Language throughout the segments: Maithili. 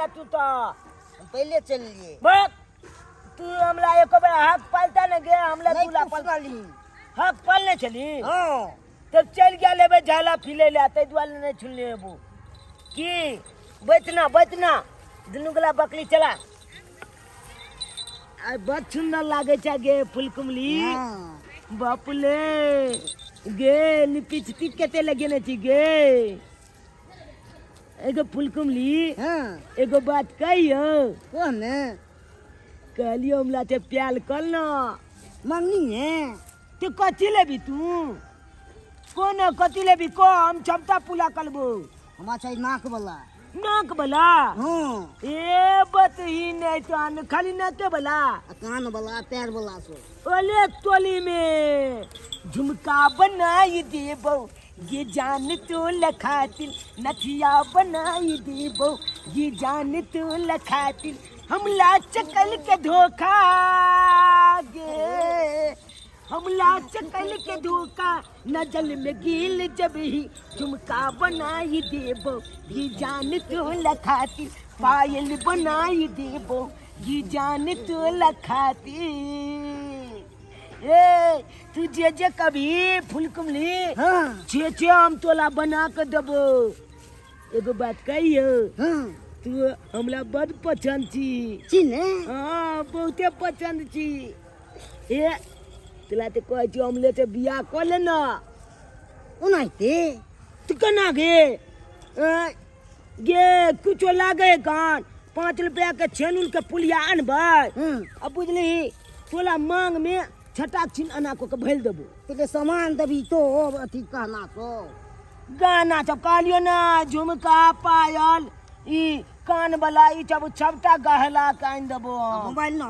गेला तू तो। हम पहिले चललिए। बक तू हमरा एको बेर हाथ पालता ने गे, हमरा नहीं, तू तू सुनलही। हाथ पालने छली। हाँ। तब चलि गेल हेबै झाला फिलै लए, ताहि दुआरे नहि छुलने हेबो। की बैठना बैठना दुनू गोला बकली चला। आइ बड़ सुन्दर लागै छै गे फुलकुमली। हाँ। बापले गे, लिपस्टिक कते लगेने छी गे? एगो फुलकुमली। हाँ। एगो बात कहियो? कह ने। कहलियो हमरा ते प्याल कल न। मंगनी है। तू कथी लेबी? तू कोन कथी लेबी को? हम क्षमता पूरा करबो। हमरा चाही नाक वाला। नाक वाला? हाँ। ए बतही नहीं तो आन खाली नाके वाला। आ कान वाला, पैर वाला सब। ओले टोली में झुमका बनाई देबो ये जान तो लखातिल, नथिया बनाई देबो ये जान तो लखातिल, हमला चकल के धोखा गे, हमला चकल के धोखा नजल में गिल जब ही झुमका बनाई देबो ये जान तो लखातिल, पायल बनाई देबो ये जान तो लखातिल। ए तू जे जे कभी फुलकुमली। हाँ। छे छे हम तोला बना के देबो। एगो बात कहियो? हाँ। तू हमरा बड़ पसंद छी। छी ने? हाँ, बहुते पसंद छी। ए तोला तऽ कहै छियौ, हमले से बियाह कऽ ले ना। ओनाहिते? तू केना गे? आँय, गे कुछो लागे कान 5 रुपया के छेनुल के पुलिया अनबै। हम्म। आ बुझलिही, तोला मांग में छटा छिन अना कऽ के भरि देबो। तो सामान देबी तो अथी कहना तो गाना सब कहलियो ना, झुमका, पायल, ई कान वाला, ई सब सबटा गहला के आनि देबो हम। मोबाइल ना?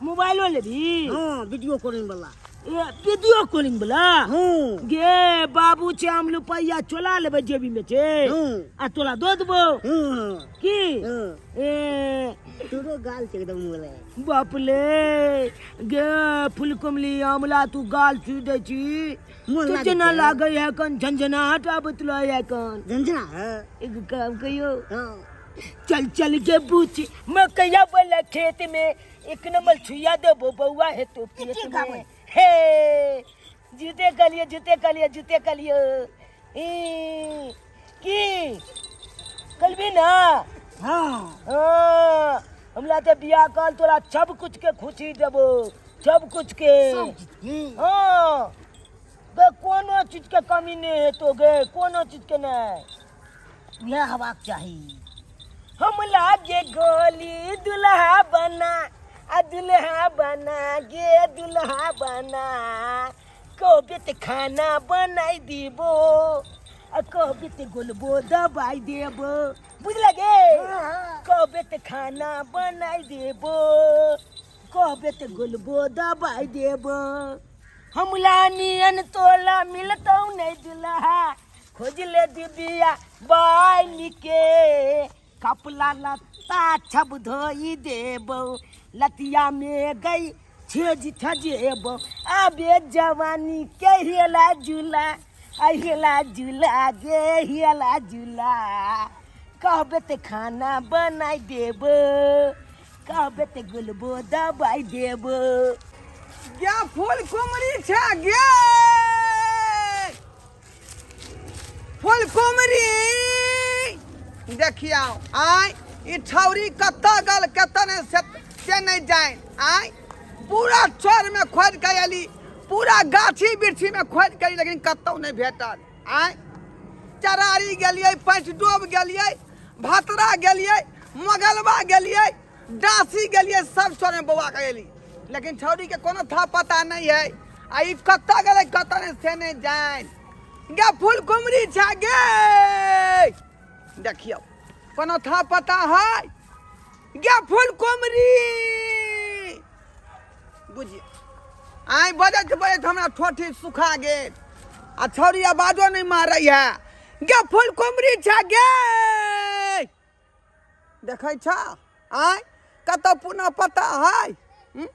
मोबाइलो लेबी? हाँ, वीडियो कॉलिंग वाला। ए, वीडियो कॉलिंग वाला? हाँ। गे बाबू छै, हम रुपैया चोला लेबै जेबी में छै। हाँ। आ तोला दऽ देबो। हाँ। की? हाँ। ए तोरो गाल छै एकदम मोले। बाप ले गे फुलकुमली, आमला तू गाल छू दै छी। मोन तो लागै जेना छै। लागै है कन झंझनाहट आबैत रहै है कन। झंझना है। एगो काम कहियो? हाँ। चल चल के बूची मकैया वाला खेत में एक नंबर छुया देबो, बउआ है तो पेट की में। गाबै? हे जूते कलियो, जूते कलियो, जूते कलियो। ई की कलबी ना? हाँ। हाँ, हमरा ते बियाह कल तोरा सब कुछ के खुशी देबो, सब कुछ के। सब चीज के? हाँ गे, कोनो चीज के कमी नहीं हेतो गे, कोनो चीज के नहीं। इएह हेबाक चाही। हम लागे गोली दुल्हा बना, आ दुल्हा बना गे दुल्हा बना, कहबे ते खाना बनाई देबो, आ कहबे ते गोलबो दबाई देबो, बुझल गे? कहबे ते खाना बनाई देबो, कहबे ते गोलबो दबाई देबो, हमला नियन तोला मिलतौ नहीं दुल्हा, खोज ले दिबिया बाइल के, कपड़ा लत्ता छब धोई देबो, लतिया में गई छेज छजेबो, आबे जवानी के हेला झूला, आ हेला झूला गे हेला झूला, कहबे ते खाना बनाई देबो, कहबे ते गुलबो दबाई देबो। गे फूल कुमरी छै गे, फूल कुमरी देखियौ। आय ई छौरी कतऽ गेल कतऽ नहि से नहि जानि। आय पूरा चोर में खोजि कऽ एली, पूरा गाछी बिरछी में खोजि कऽ एली, लेकिन कतौ नहि भेटल। आय चरारी गेलियै, पैंचडोब गेलियै, भतरा गेलियै, मगलबा गेलियै, डासी गेलियै, सब चोर में बौआ के एली, लेकिन छौरी के कोनो था पता नहीं है। आ ई कतऽ गेलै कतऽ नहि से नहि जानि। गे फूल कुमरी छै गे, देखियौ कोनो था पता है? गे फूल कुमरी, बुझियौ आइ बजैत बजैत हमरा ठोठी सुखा गेल आ छौरी आवाजो नहि मारै है। गे फूल कुमरी छै गे, देखै छ आँय कतऽ पुनः पता है? हम्म?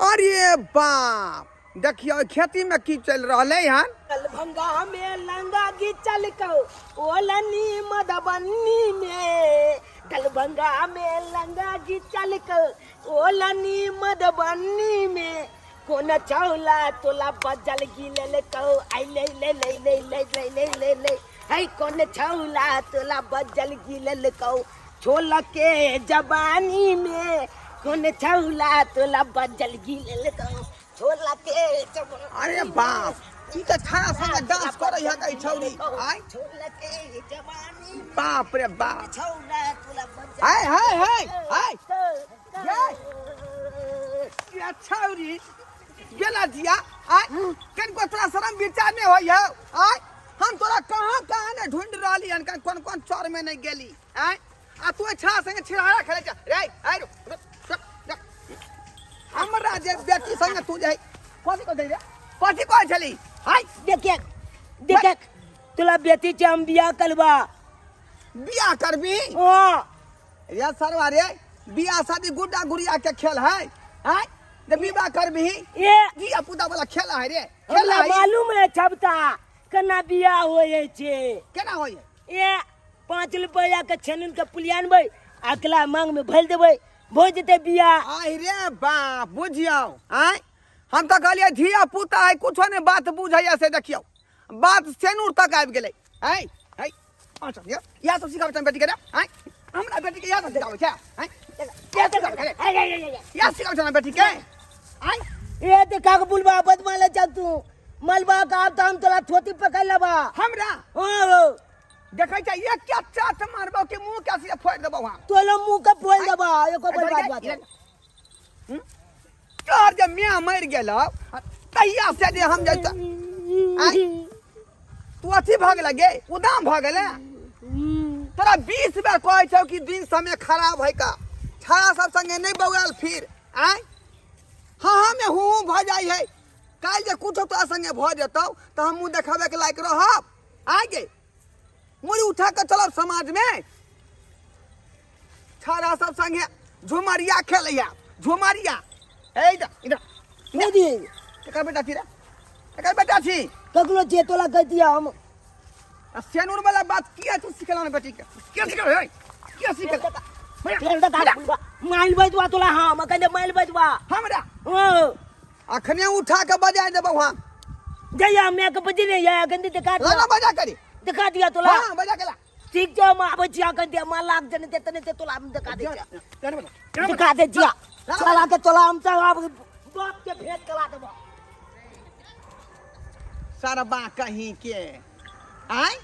अरे बाप। देखियौ खेती में की चलि रहलै हन। दरभंगा में लंगा घिचल कौ ओलनी मधुबनी में, दरभंगा में लंगा घिचल कौ ओलनी मधुबनी में, कोन छौला तोला बजल गिलल कौ आई ले ले ले ले ले ले ले ले ले है, कोन छौला तोला बजल गिलल कौ छोला के जबानी में, कोन छौला तोला बजल गिलल कौ छोला के जबानी। अरे बाप, ई तऽ छाया संगे डांस करै है गई छौरी। आय छोला के जबानी, बाप रे बाप, छौला तोला बजल। हाय हाय हाय हाय, ये छौरी गेला जिया। आय कनको तोरा शरम विचार नहीं होई है? आय हम तोरा कहाँ कहाँ ने ढूंढ रहली हन, कौन कौन चौर में नहीं गेली। आय आ तू छा संगे छिड़हारा खेले छ रे। आय रुक रुक रुक रुक। हमरा जे बेटी संगे तू जे कथी कहै रे, कथी कहै छली? आय देख देख, तुला बेटीचे हम बिया करबा। बियाह करबी? हाँ। रे सरवा रे, बियाह शादी गुड्डा गुड़िया के खेल है? आय जे विवाह करबी? ए धिया पुता वाला खेल है रे, खेल हमरा है। मालूम है छबता केना बियाह होइ छै। केना होय? ए 5 रुपया के छेनुन के पुलियानबै, अगला मांग में भरि देबै, भऽ जेतै बियाह। आय रे बाप, बुझियौ। आय हम तऽ कहलियै धिया पुता है, कुछो नहि बात बुझैया, से देखियौ बात सेनूर तक आबि गेलै। आय आय अच्छा, इएह सब सिखाबै छै बेटी के रे? आय हमरा बेटी के इएह सब सिखाबै छै? आय इएह सिखाबै छै रे? इएह सिखाबै छै हमरा बेटी के? आय ए देखा के बुलबा बदमा ले चल तू मलबा का, आब तऽ हम तोरा थोती पकड़ लेबा। हमरा हाँ। देखै छै एक क्या चाट मारबौ कि मुँह के से फोड़ि देबौ हम। तोला मुंह के फोड़ देबा एको बेर बात बात। तोहर जे मियाँ मरि गेलौ तहिया से जे हम जैता आँय? तू अथी भऽ गेलै गे, उदाम भऽ गेलै। तोरा 20 बेर कहै छौ कि दिन समय खराब है का, छाया सब संगे नहीं बौआल फिर। आँय हाँ हाँ में हूँ हूँ भऽ जाइ है, काल्हि जे कुछो तोरा संगे भऽ जेतौ तऽ हम मुँह देखाबैके लायक रहब? आइ गे मुड़ी उठा कऽ चलब समाज में? छाड़ा सब संगे झुमरिया खेलैया झुमरिया। ए इधर इधर। मोदी केकर बेटा छी रे, केकर बेटा छी? ककरो जे तोला कह दिया हम। आ सेनूर वाला बात किया तू सिखला ना बेटी के? किया सिखल है, किया सिखल? फेर देखा बुलबा माइल बजवा तोला, हाँ म कहने माइल बजवा हमरा। हाँ। अखने उठा के बजा देबौ हम। जइया मैं के बजे नहीं या गंदी दिखा दिया। ला बजा करी दिखा दिया तोला। हां बजा के ला। ठीक छै, हम आबै छी अखन दे मां लाग जने देते नहीं ते तोला हम दिखा दे छियै। दिखा दे छियै चला के तोला हम तऽ आब बाप के भेंट करा देबो। सरबा कहीं के आय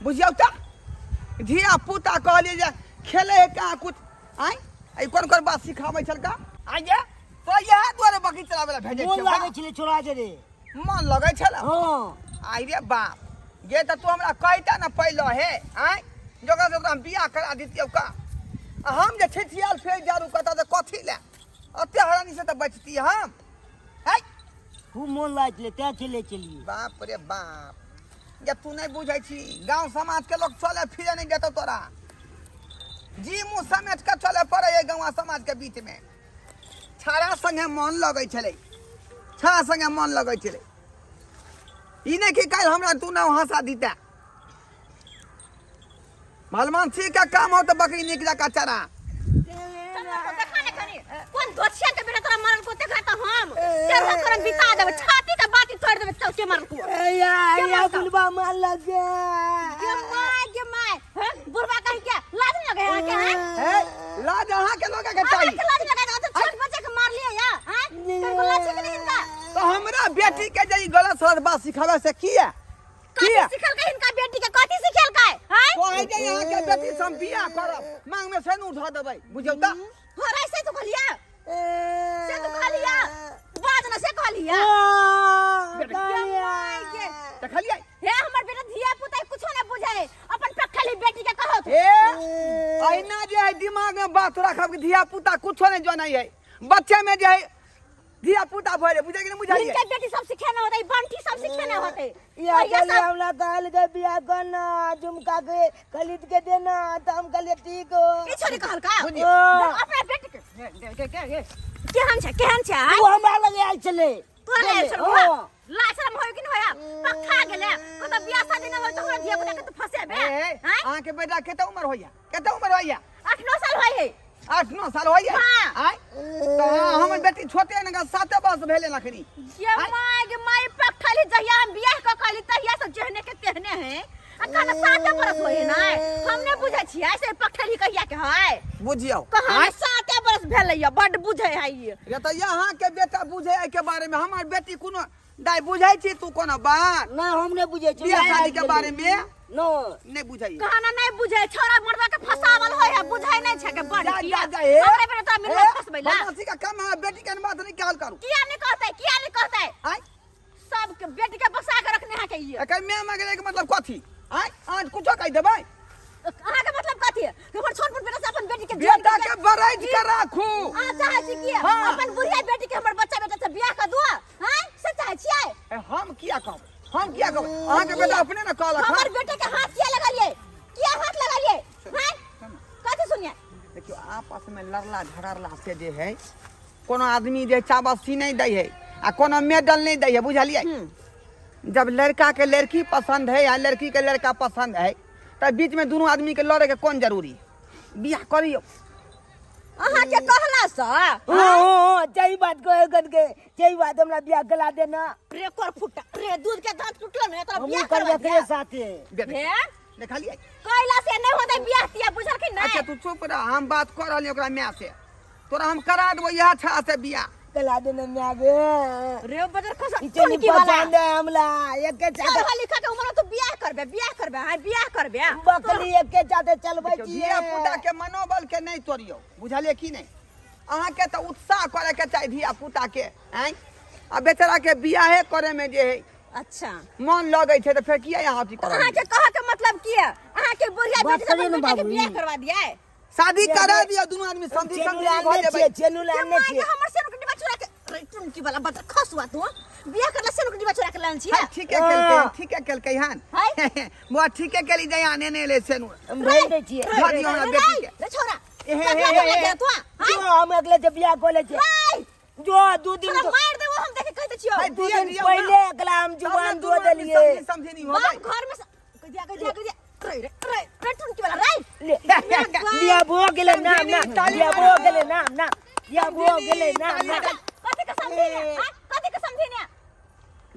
बुझियौ तऽ धिया पुता कहलियै जे खेले है कहाँ कुछ। आय ई कोन कोन बात सिखाबै छलका? आय गे तो इएह दुआरे बकरी चलाबै लए भेजै मोन छियौ। लागै छलै छोड़ा जे रे, मन लगै छल। हाँ। आय रे बाप गे, तऽ तू हमरा कहिता ने पहिले हे। आय जकरा से हम बियाह करा दितियौ का, आ हम जे छिछियाल फेर जारू कतऽ तऽ कथी लए अते हरानी से तऽ बचती हम। आय खूब मोन लागै छलै तें खेलै छलियै। बाप रे बाप गे, तू नहीं बुझै छी गाँव समाज के लोग चले फिरे नहीं देतौ तोरा, जी मुँह समेट के चले पड़े है गाँव समाज के बीच में। छाड़ा संगे मन लगै छलै, छाड़ा संगे मन लगै छलै। ई नहीं कि काल्हि हमरा तू ना हंसा दीता। भलमान छी के काम हो तऽ बकरी नीक जकाँ चरा। देखा ने कनी कोन दोछिया के बेटा तोरा मारल को, देखा त हम तेरह करम बिता देबै, छाती के बाती तोड़ देबै तो के मारल को। या या बुलबा मार लगे। गे my गे my, हैं बुढ़वा कहीं के लाज न लगे है के? हैं हे लाज अहाँ के लोग के चाही? के लाज लगा दो तो छोट बच्चा के मार लिया या। हैं तेरे को लाज के नहीं इनका? तो हमरा बेटी के जे ई गलत सलत बात सिखावे से किया कथी सिखल के इनका बेटी के, कथी सिखल के? हैं कहै जे यहाँ के बेटी से हम बियाह करब, मांग में से उठा देबै, बुझियौ तऽ। हो रे से तू कहलिया, से तू कहलिया बाज न से कहलिया। देखलियै हे हमर बेटा धिया पुता कुछो न बुझे, अपन पखली बेटी के कहो ए अहिना जे है दिमाग में बात रखब कि धिया पुता कुछो नहीं जनै है, बच्चे में जे है धिया पुता भरे, बुझै कि नहीं बुझाइए? इनके बेटी सब सिखेना होते, बंटी सब सिखेना होते। या और ये कहलिए सब हमरा कहल के बियाह करना, झुमका के खरीद के देना, तो हम कहलिए ठीक हो। ई छोरी कहल का बुझिए। अपना बेटी के केहन छै, केहन छै? तू हमरा लगे आयल छलै। तोरा ले बोले, छल हाँ। लाज शरम होय कि न होय पक्का गेले कत बियाह शादी न होय त हमरा धिया पुता के तू फसेबे ए, हैं अहाँके बेटा कते उम्र होइया कते उम्र होइया 8 9 साल होय है 8 9 साल होइया हाँ। आय तऽ हमर बेटी छोटे ने 7 वर्ष भेलै अखनी ये my गे माय पक्खली जहिया हम बियाह क कहली तहिया से जेहने के तेहने है आ कहना 7 बरस होय ना हम ने बुझै छियै से पक्खली कहिया के है बुझियौ कहाँ 7 बरस भेलै या बड बुझै है ई ये तऽ अहाँके बेटा बुझै एहिके बारे में हमर बेटी कोनो दाइ बुझै छी तू कोनो बात नहीं हम नहीं बुझे छी बियाह शादी के बारे में नहीं नहि बुझै कहना नहीं बुझै छोरा मरदा के फसावल होय है बुझै नहीं छै के बड जा किया जा जा हे हमरे बेटा तोरा मिलवा फसबै ला बदमाशी का काम है बेटी के बात नहीं कहल करू किया नहीं कहतै किया नहीं कहतै आय सबके बेटी के बसा के रखने है के ई एकर मैं मांगले के मतलब कथी आय अहाँ कुछो कहि देबै अहाँ के मतलब कथी है कि हमर छोट बेटा से अपन बेटी के जोड़ बेटा के बरैज के राखू अहाँ चाहै छी कि हाँ। अपन बुढ़िया बेटी के हमर बच्चा बेटा से बियाह कर दुआ हैं से चाहै छियै ए, हम किया कहब हम किया कहब अहाँके बेटा अपने ने कहलक हँ। हमर बेटे के हाथ किया लगलियै किया हाथ लगलियै हैं कथी सुनिए देखियौ आपस में लड़ला झगड़ला से जे है कोनो आदमी जे चाबसी नहीं दै है आ कोनो मेडल नहीं दै है बुझलियै जब लड़का के लड़की पसंद है या लड़की के लड़का पसंद है तऽ बीच में दुनू आदमी के लड़े के कोन जरूरी बियाह करियौ अहाँ के कहला से हाँ सही बात कहे गन के सही बात हमरा बियाह गला देना रे कर फुटा रे दूध के दांत टूटलो ने तोरा हमहूँ बियाह करबै करवा एकरे साथे बेटा हे देखलियै कैला से नहीं होतै बियाह तिया बुझल कि अच्छा नहीं तू चुप रह हम बात कऽ रहलियै ओकरा माय से तोरा हम करा देबो इएह छा से बियाह गला देना माय गे रे बजर खसा ई चली टुनकी वाला पसंद है हमरा एके साथे पढ़ा लिखा के उम्र तो बियाह करबे बियाह करबे हां बियाह करबे बकरी एके साथे चलबै देखियौ, छियै धिया पुता के मनोबल के नहि तोड़ियौ बुझलियै की नहि अहाँके तऽ उत्साह करे के चाही धिया पुता के आँय आ बेचारा के बियाहे करे में जे है अच्छा मन लगै छै तऽ फेर किया यहाँ अथी करऽ अहाँ के कह के मतलब की है अहाँ के बुढ़िया बात बेटी से करियौ अपन ने बेटा के बाबू। बियाह करवा दिया शादी करा दियौ दुनू आदमी समझी चेनु समझी लाल भऽ ने जेबै छियै चेनु लाल के ने माय छियै के हमर सेनुक डिब्बा चुरा के रे टुनकी वाला बदर खसुआ तू बियाह करला सेनुक डिब्बा चुरा के लान छी हाँ, ठीके केलकै ठीके केलकै हन हाय। बुआ ठीके केली जे यहाँ नेने एलै सेनु हम भेज दै छियै धऽ दियौ हमरा बेटी के रे छोरा ए, हे, ककरा हे, बोला हे, गया तू हाय जो हम अगले से बियाह कऽ लै छियै हाय जो 2 दिन तोरा मार देबो हम देखे कह दे छियो हाय, दू दिया, दिन दिया, पहिले अगला हम जुबान दो देलियै समझी समझी नहीं हो बाप घर में कह दिया कह दिया कह दिया रे रे रे रे टुनकी वाला रे ले बियाह भऽ गेलै नाम नाम बियाह भऽ गेलै नाम नाम बियाह भऽ गेलै नाम नाम कथी के समझी ने हां कथी के समझी ने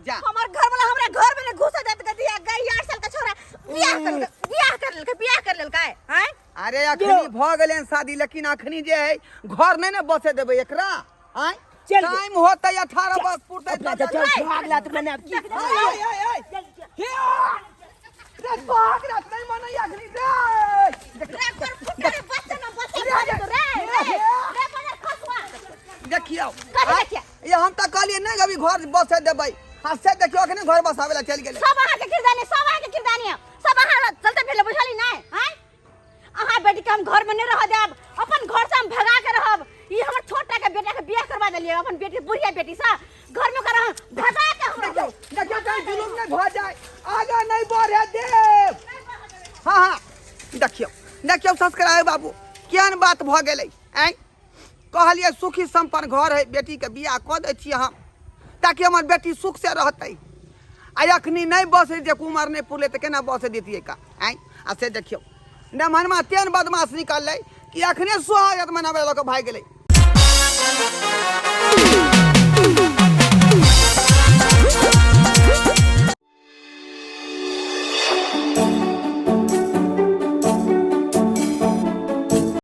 जा हमर घर वाला हमरा घर में ने घुसा देत के दिया गई 8 साल का छोरा बियाह कर बियाह कर लेलकै बियाह कर लेलकै हैं अरे अखनी भऽ गेलै हन शादी लेकिन अखनी जे है घर नहि ने बसे देबै एकरा आँय चल। टाइम होतै 18 वर्ष पुरतै अपना तब चल सुहाग रात मनाब की आय, आय, आय, आय। हे आ! रे सुहाग रात नहि मनैया अखनी रे रे कर फुटा रे बच्चा ना बच्चा भागे तो रे रे रे बजर खसुआ देखियौ कथी आँय? देखिए? ये हम तऽ कहलियै नहि कभी घर बसे देबै आ से देखियौ अखने घर बसाबै लए चलि गेलै सब अहाँ के किरदानी सब अहाँ के किरदानी है सब अहाँ चलते भेले बुझली नहीं हैं अहाँ बेटी के हम घर में नहीं रह देब अपन घर से हम भगा के रहब ई हमर छोटा के बेटा के बियाह करवा देलिए अपन बेटी बुढ़िया बेटी से घर में कर भगा के हम देखियौ देखियौ कहीं जुलूम नहि भऽ जाय आगा नहि बढ़े देब हाँ हाँ देखियौ देखियौ सब्सक्राइब बाबू केहन बात भऽ गेलै आँय कहलियै सुखी सम्पन्न घर है बेटीके बियाह कऽ दै छियै हम ताकि हमर बेटी सुख से रहतै आ अखनी नहि बसै जे उमर नहि पुरलै तऽ केना बसै दितियै का आँय आ से देखियौ नमहनमा तेहन बदमाश निकललै कि अखने सुहागत मनाबै लऽ कऽ भागि गेलै।